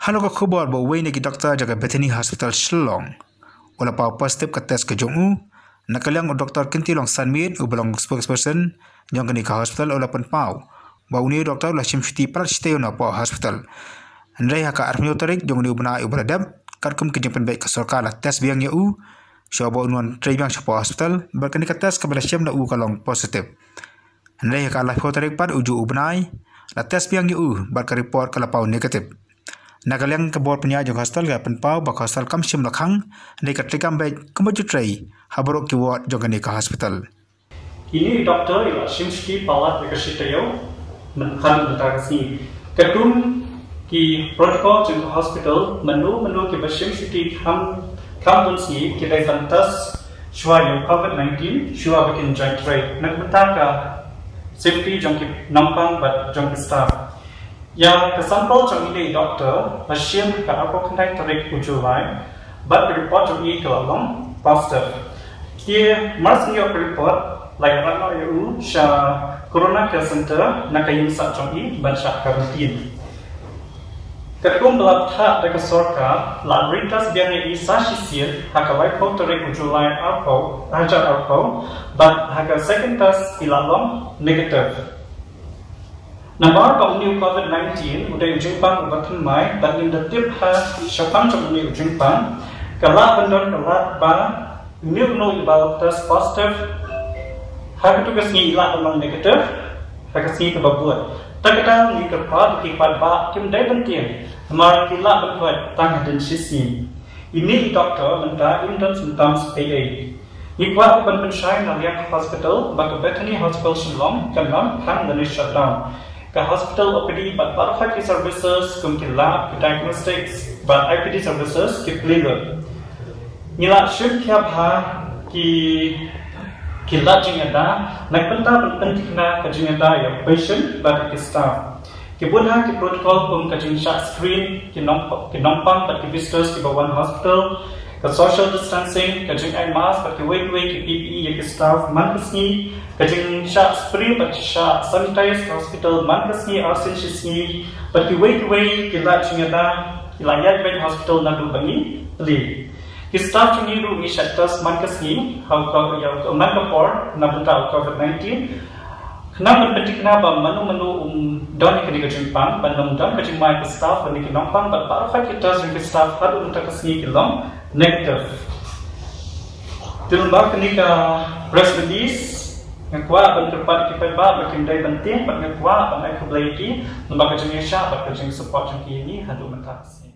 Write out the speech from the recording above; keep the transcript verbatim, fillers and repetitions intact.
Halor ka khubor ba uwei na ki doktor jong ka Bethany Hospital Shillong u la paw positive ka test ka jong u, na ka liang u Doktor Kyntilong Sanmiet uba long spokesperson jong kane ka hospital u la pynpaw ba une u doktor u la shim shuti palat shatei na poh hospital. Hynrei ha ka arphew tarik jong une u bnai uba la dep, katkum ka jingpynbeit ka sorkar la test biang ïa u, shuwa ba un wan trei biang sha poh hospital, bad kane ka test kaba la shim na u ka long positive. Hynrei ha ka laiphew tarik pat u juh u bnai, la test biang ïa u bad ka report ka la paw negative. Na ka liang ka bor pynïaid jong ka hospital ka pynpaw ba ka hospital kam shim la khang, hynrei ka treikam beit kumba ju trei ha baroh ki ward jong kane ka hospital. Kine ki doktor i la shim shuti palat ïa ka shi taïew, mynta, mynta ka sngi. Katkum ki protocol jong ka hospital, mano mano kiba shim shuti kham, kham bun sngi, ki dei ban test shuwa ïa u COVID nineteen shuwa ba kin join trei, na ka bynta ka safety jong ki nongpang bad jong ki staff. Ïa ka sample jong ine i doktor la shim ha ka arphew khyndai tarik u July, bad ka report jong i ka la long positive. Te mar shu ïoh ka report, la ïarap noh ïa u sha Corona Care Center na ka ïing sah jong i ban shah quarantine. Katkum ba la phah da ka sorkar, la retest biang ïa i sa shisien ha ka laiphew tarik u July arphew, hajar arphew, bad ha ka second test i la long negative. Namar ba une u COVID nineteen u dei u jingpang uba thymmai, bad ngim da tip ha shaphang jong une u jingpang, ka lah ban don ka lad ba une uno uba test positive ha katei ka sngi i lah ban long negative ha ka sngi kaba bud. Te kata ngi kyrpad ba ki paidbah kim dei ban tieng, namar ki lah ban thoh tang hadien shi sngi. Ine i doktor mynta im don symptoms ei ei. Ngi kwah ban pynshai na liang ka hospital ba ka Bethany Hospital Shillong kan ym khang lane shutdown. Ka hospital O P D bad baroh ki services kum ki lab, ki diagnostics bad I P D services ki plie lut. Ngi la shim khia bha ki, ki lad jingïada na ka bynta ban pynthikna ka jingïada ïa u patient bad ki staff. Ki bun ha ki protocol kum ka jingshah screen ki nong, ki nongpang bad ki visitors kiba wan hospital, ka social distancing, ka jingai mask bad kiwei kiwei ki P P E ïa ki staff man ka sngi, ka jingshah spray bad shah sanitize ka hospital man ka sngi arsien shi sngi, bad kiwei kiwei ki lad jingïada ki la ïaid beit hospital naduh ba ngi plie. Ki staff jong ngi ruh ngi shah test man ka sngi, ha u ko-, ïa u ko-, man ka por na bynta u COVID nineteen. Khnang ban pynthikna ba mano mano um don ïa kane ka jingpang, ban ym don ka jingma ïa ki staff lane ki nongpang, bad baroh ki test jong ki staff haduh mynta ka sngi ki long negative. Te lyngba kane ka press release nga kwah ban kyrpad ïa ki paidbah ba kim dei ban tieng, bad nga kwah ban ai khublei ïa ki lyngba ka jingïaishah bad ka jingsupport jong ki ïa ngi haduh mynta ka sngi.